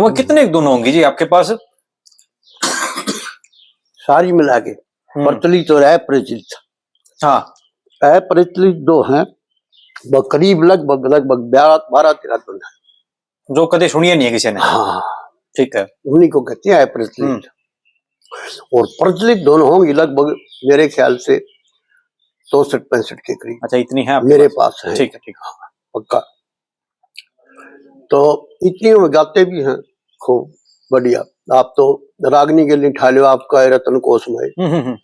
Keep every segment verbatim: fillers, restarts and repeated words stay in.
वो कितने धुन होंगी जी आपके पास? सारी मिला के, हम्म। प्रचलित और अप्रचलित। हाँ। अप्रचलित दो हैं, वो करीब लगभग, लगभग बारह, बारह तेरह धुन है। जो कदे सुनिए नहीं है किसी ने। हाँ। ठीक है। उन्हीं को कहते हैं अप्रचलित। हम्म। और प्रचलित धुन होंगी लगभग, मेरे ख्याल से चौसठ पैंसठ के करीब। अच्छा, इतनी है आपके मेरे पास? पास है। ठीक है, ठीक है। हाँ, पक्का। तो इतनी में गाते भी हैं, खूब बढ़िया। आप तो रागनी के लिए ठा लो, आपका है रतन कोश में। हम्म, हम्म, हम्म।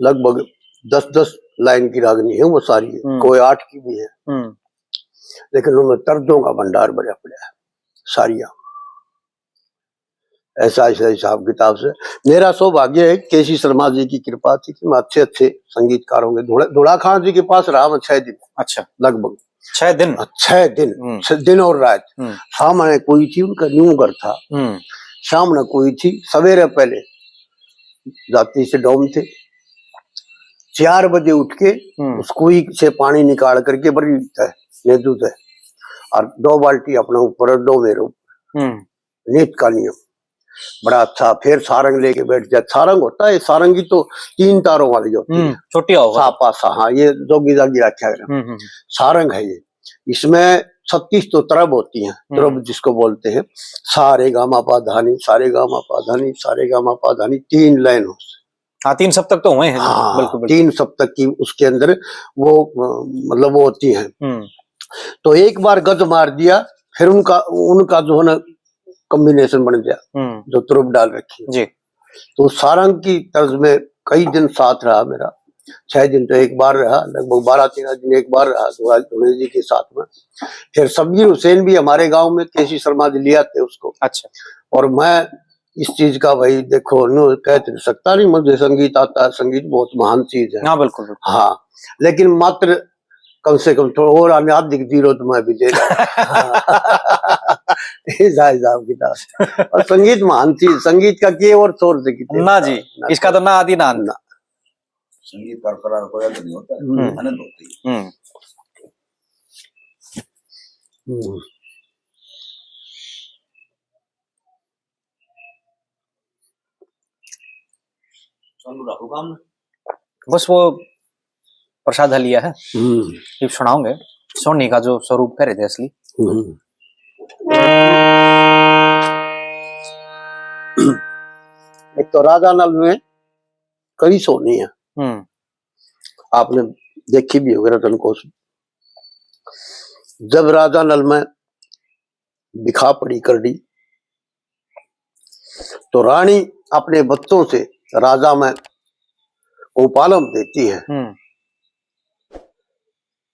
लगभग दस दस लाइन की रागनी है, वो सारी है। हम्म। कोई आठ की भी है। हम्म। लेकिन उनमें तर्जों का भंडार भरा पड़ा है, सारिया। ऐसा, ऐसा हिसाब किताब से मेरा सौभाग्य है, केसी शर्मा जी की कृपा थी कि मैं अच्छे, अच्छे संगीतकारों के धुड़ा, धुड़ा खान जी के पास रहा मैं छह दिन। अच्छा। लगभग। छह दिन? हाँ, छह दिन। हम्म। छह दिन और रात। हम्म। सामने कोई थी, उनका न्यू घर था। हम्म। सामने कोई थी, सवेरे पहले जाती से डोम थे, चार बजे उठ के हम्म। उस कुई से पानी निकाल करके बड़ी है, नेदू थे, और दो बाल्टी अपने ऊपर और दो मेरे ऊपर। हम्म। नित का नियम। बड़ा अच्छा। फिर सारंग लेके बैठ जाए। सारंग होता है, सारंगी तो तीन तारों वाली होती हम्म, है। छोटी होगा। सा पा सा, हाँ, ये जोगी जागी रखा है। हम्म, हम्म। सारंग है ये। इसमें छत्तीस तो तरब होती हैं, हम्म। तरब जिसको बोलते हैं। सारे गामा पा धानी, सारे गामा पा धानी, सारे गामा पा धानी, तीन लाइन हो। हाँ, तीन सप्तक तो हुए हैं। हाँ, बिल्कुल, बिल्कुल। तीन सप्तक की उसके अंदर वो, अ, मतलब वो होती है। हम्म। तो एक बार गज मार दिया, फिर उनका, उनका जो है ना कॉम्बिनेशन बन गया, हम्म। जो तुरुप डाल रखी है। जी। तो सारंग की तर्ज में कई दिन साथ रहा मेरा, छह दिन तो एक बार रहा, लगभग बारह तेरह दिन एक बार रहा धुआ-, धुड़े जी के साथ में। फिर सब्बीर हुसैन भी हमारे गांव में, केसी शर्मा जी ले आते उसको। अच्छा। और मैं इस चीज का, भाई देखो, न्यू कह तो सकता नहीं, मुझे संगीत आता है, संगीत बहुत महान चीज है। हाँ, बिल्कुल, बिल्कुल। हाँ, लेकिन मात्र कम से कम थोड़ा और आने आध दिख दी रो तो मैं भी ले लूं। ये जायज आपकी बात। और संगीत महान चीज, संगीत का के और छोड़ दे कितने ना जी, ना इसका तो ना आदि ना अंत। ना। संगीत परंपरा का कोई अंत नहीं होता है, हम्म। अनंत होती है। हम्म। हम्म। चालू रखो काम। बस वो प्रसाद लिया है, हम्म। ये सुनाओगे सोनी का जो स्वरूप करे थे असली। हम्म। एक तो राजा नल में कई सोनी है। हम्म। आपने देखी भी होगी रतन कोश। जब राजा नल में बिखा पड़ी करड़ी, तो रानी अपने बच्चों से राजा में को पालम देती है हम्म।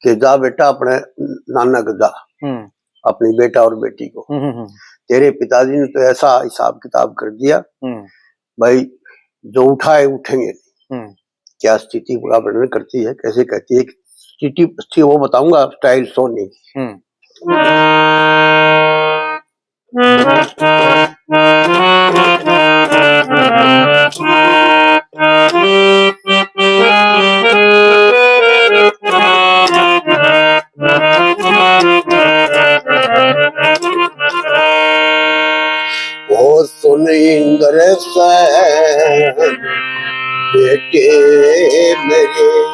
कि जा बेटा अपने नाना के जा, हम्म। अपनी बेटा और बेटी को। हम्म, हम्म, हम्म। तेरे पिताजी ने तो ऐसा हिसाब किताब कर दिया, हम्म। भाई जो उठाए उठेंगे नहीं। हम्म। क्या स्थिति का वर्णन करती है, कैसे कहती है, स्थिति, स्थिति वो बताऊंगा, स्टाइल सोनी। हम्म। ओ सुन इंद्र सैन बेटे मेरे,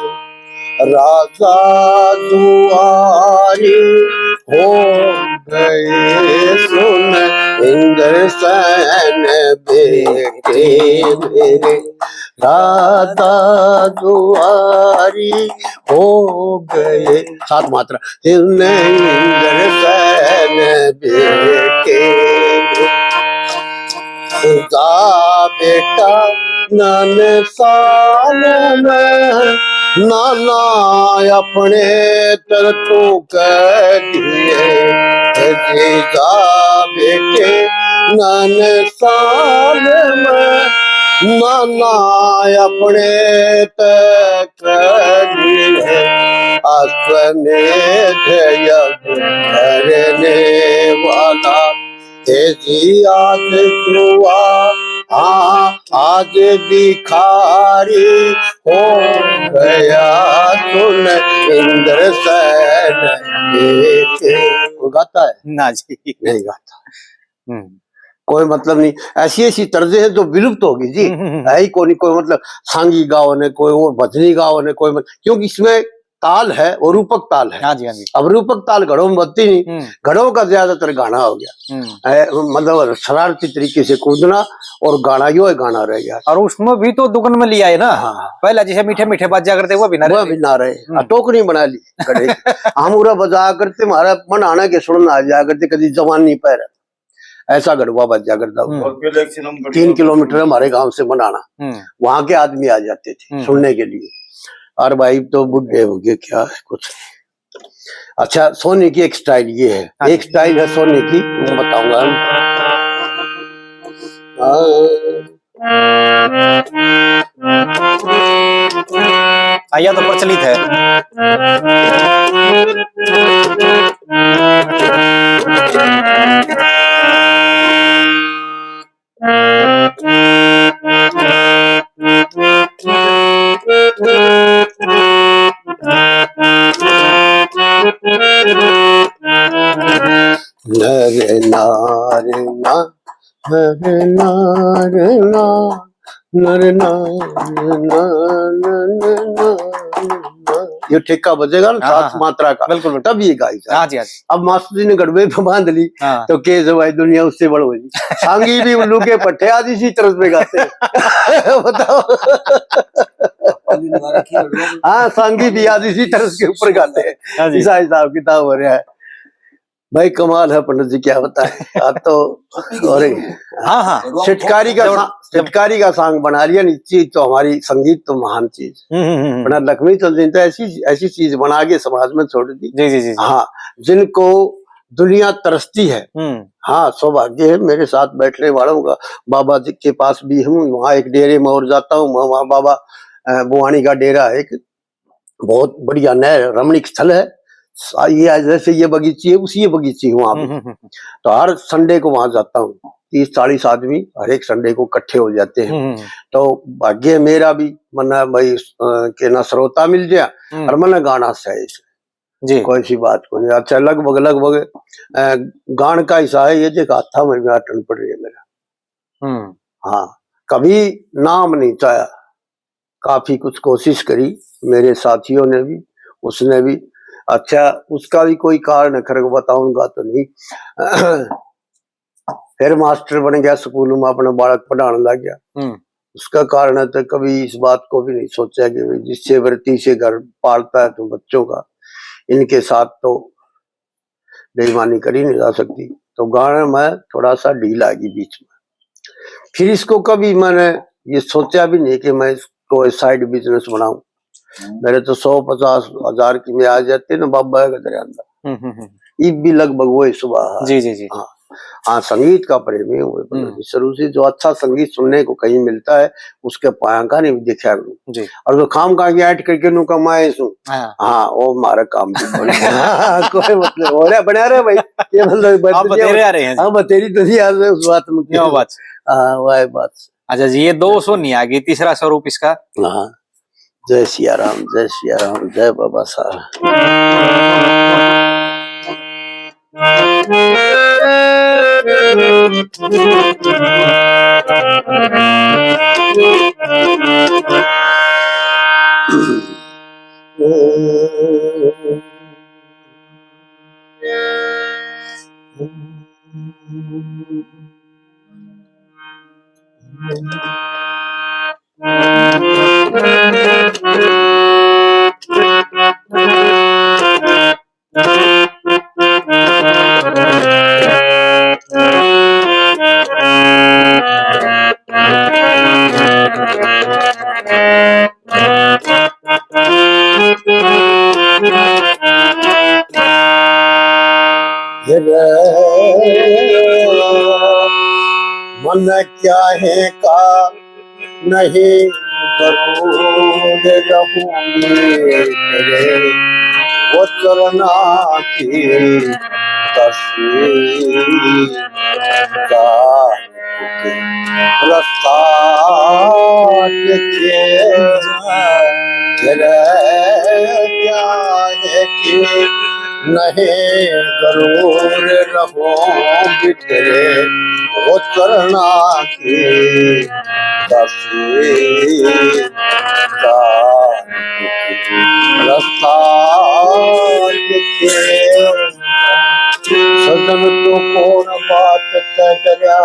राजा दुआरी हो गए। सुन इंद्र सैन बेटे मेरे, राजा दुआरी हो गए। सात मात्रा। इंद्र सैन बेटे, जा बेटा नन साल में नाना अपने तर तू कह दिए। जा बेटे नन साल में नाना अपने तक करी है। अश्वमेध यज्ञ करने वाला तेजी आज सुआ, हाँ, आज भिखारी हो गया। सुन इंद्र सैन बेटे। वो गाता है? ना जी। नहीं गाता। हम्म। कोई मतलब नहीं। ऐसी ऐसी तर्जें हैं जो विलुप्त होगी जी। हम्म, हम्म, हम्म। है ही कोनी कोई, मतलब, सांगी गाओ ने कोई, वो भजनी गाओ ने कोई, मत-, क्योंकि इसमें ताल है, वो रूपक ताल है। हाँ जी, हाँ जी। अब रूपक ताल घड़ों में बजती नहीं, हम्म। घड़ों का ज्यादातर गाना हो गया। हम्म। है, मतलब, शरारती तरीके से कूदना और गाना, यो है, गाना रह गया। और उसमें भी तो दुगन में लिया है ना। हाँ। पहला जैसे मीठे मीठे बाजा करते, वो भी ना वो रहे। भी ना रहे। हम्म। हाँ, टोकरी बना ली घड़े की। हम उरा बजा करते, हमारा मन आना के सुनना आ जाया करते, कभी जवानी पर ऐसा गढ़वा बाजा करता हुआ। हम्म। और फिर एक सिलम तीन किलोमीटर हमारे गांव से मनाना, हम्म। वहां के आदमी आ जाते थे, हम्म। सुनने के लिए। और भाई, तो बूढ़े हो गए, क्या है, कुछ नहीं। अच्छा, सोनी की एक स्टाइल ये है, हाँ। एक स्टाइल है सोनी की, वो बताऊंगा हम। हाँ। हाँ, यह तो प्रचलित है। नर नार ना, नर नार ना, नर नार ना, ना, ना, ना, ना। ये ठेका बजेगा ना हाँ, सात हाँ, मात्रा का, बिल्कुल, बिल्कुल। तब ये गाई जाए। हाँ जी, हाँ जी। अब मास्टर जी ने गड़बे पे बांध ली, हाँ। तो के जो भाई दुनिया उससे बड़ होगी। सांगी भी उल्लू के पट्टे आज इसी तरह पे गाते हैं। बताओ। हाँ, सांगी भी आज इसी तरह के ऊपर गाते हैं। हाँ जी। ऐसा हिसाब किताब हो रहा है। भाई, कमाल है पंडित जी, क्या बताएं। आप तो और हाँ, हाँ। छिटकारी का जब, सा-, जब छिटकारी का सांग बना लिया, चीज तो हमारी, संगीत तो महान चीज। हम्म, हम्म, हम्म। पंडित लक्ष्मी चंद जी ने तो ऐसी, ऐसी चीज बना के समाज में छोड़ दी। जी, जी, जी, जी। हाँ, जिनको दुनिया तरसती है। हम्म। हाँ, सौभाग्य है मेरे साथ बैठने वालों का। बाबा जी के पास भी हूँ, वहाँ एक डेरे में और जाता हूँ, वहाँ, वहाँ बाबा, अ, बुआनी का डेरा है एक, बहुत बढ़िया नहर, रमणीक स्थल है। सा-, ये जैसे ये बगीची है, उसी ये बगीची है वहाँ पे। हम्म, हम्म, हम्म। तो हर संडे को वहाँ जाता हूँ। तीस चालीस आदमी हर एक संडे को इकट्ठे हो जाते हैं। हम्म, हम्म। तो भाग्य मेरा भी, मन्ना भाई, अ, के ना श्रोता मिल गया हम्म। और मन्ना गाना सही से। जी। कोई सी बात को नहीं। अच्छा, लगभग, लगभग, अ, गान का हिस्सा है, ये देख हाथा में भी आटन पड़ रही है मेरा। हम्म। हाँ, कभी नाम नहीं चाहा। काफी कुछ कोशिश करी मेरे साथियों ने भी, उसने भी। अच्छा, उसका भी कोई कारण है, खैर बताऊंगा तो नहीं। फिर मास्टर बन गया, स्कूल में अपना बालक पढ़ाने लग गया। हम्म। उसका कारण है तो कभी इस बात को भी नहीं सोचा कि भाई, जिससे वृत्ति से घर पालता है तो बच्चों का, इनके साथ तो बेईमानी करी नहीं जा सकती। तो गाने में थोड़ा सा ढील आ गई बीच में। फिर इसको कभी मैंने ये सोचा भी नहीं कि मैं इसको साइड बिजनेस बनाऊं। हम्म। मेरे तो सौ पचास हजार की में आ जाते ना बाबा का दरिया अंदर। हम्म, हम्म, हम्म। इब भी लगभग वही सुबह है। जी, जी, जी। हाँ। हाँ, संगीत का प्रेमी हूँ मैं, हम्म। शुरू से जो अच्छा संगीत सुनने को कहीं मिलता है, उसके पाया का नहीं देखा करूँ। जी। और जो खाम खा के ऐट करके नु कमाए सु, हाँ। हाँ, वो हमारा काम भी बने। हाँ, कोई मतलब, हो रहा, बना रहे भाई। ये मतलब, आप बतेरे आ रहे हैं जी। हाँ, बतेरी तो नहीं आ रहे उस बात में। क्या बात? हाँ, वही बात। अच्छा जी, ये दो सौ नहीं आ गई, तीसरा स्वरूप इसका। हाँ। जय सिया राम, जय सिया राम, जय बाबा साहब। मन क्या है का नहीं जरूर रहूंगी तेरे, वो चलना की तस्वीर का रास्ता देखे। तेरे क्या है कि नहीं जरूर रहूंगी तेरे, वो चरणा की दसी का रास्ता दिखे। सजन तू कौन बात तै डरया,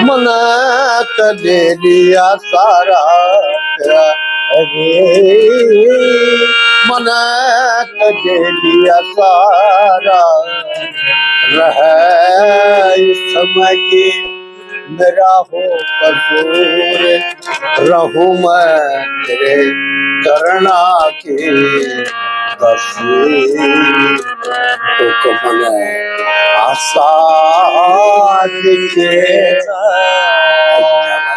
मने तो दे दिया सारा प्यार रे, मने तो दे दिया सारा। रहे इस समय की मेरा हो कसूर, रहूं मैं तेरे चरणा की दसी, हुक्म ने आसाद के।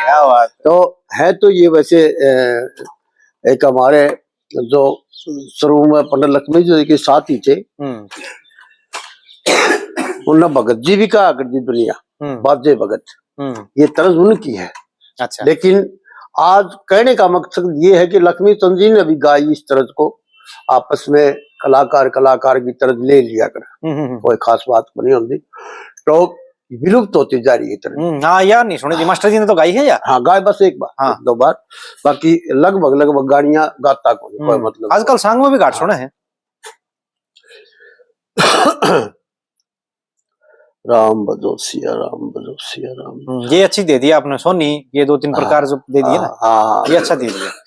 क्या बात। तो है तो ये वैसे, अ, एक हमारे जो शुरू में पंडित लक्ष्मी जी के साथ ही थे, हम्म। उन्हें भगत जी भी कहा कर दी दुनिया, हम्म। बाजे भगत, हम्म। ये तर्ज उनकी है। अच्छा। लेकिन आज कहने का मकसद ये है कि लक्ष्मी चंद जी ने भी गाई इस तर्ज को, आपस में कलाकार कलाकार की तर्ज ले लिया कर, हम्म, हम्म, हम्म। कोई खास बात नहीं होती, तो विलुप्त होती जा रही है तर्ज। हम्म, हाँ यार, नहीं सुनी जी, मास्टर जी ने तो गाई है यार। हाँ, गाए बस एक बार, हाँ। एक दो बार, बाकी लगभग लगभग गानियां गाता कोई, कोई हम्म। मतलब आजकल song में भी घाट हाँ। सुने हैं। राम भजो सिया राम, भजो सिया राम। हम्म, ये अच्छी दे दी आपने सोनी, ये दो तीन हाँ। प्रकार जो दे दिए ना, हाँ, हाँ। ये अच्छा दे दिया।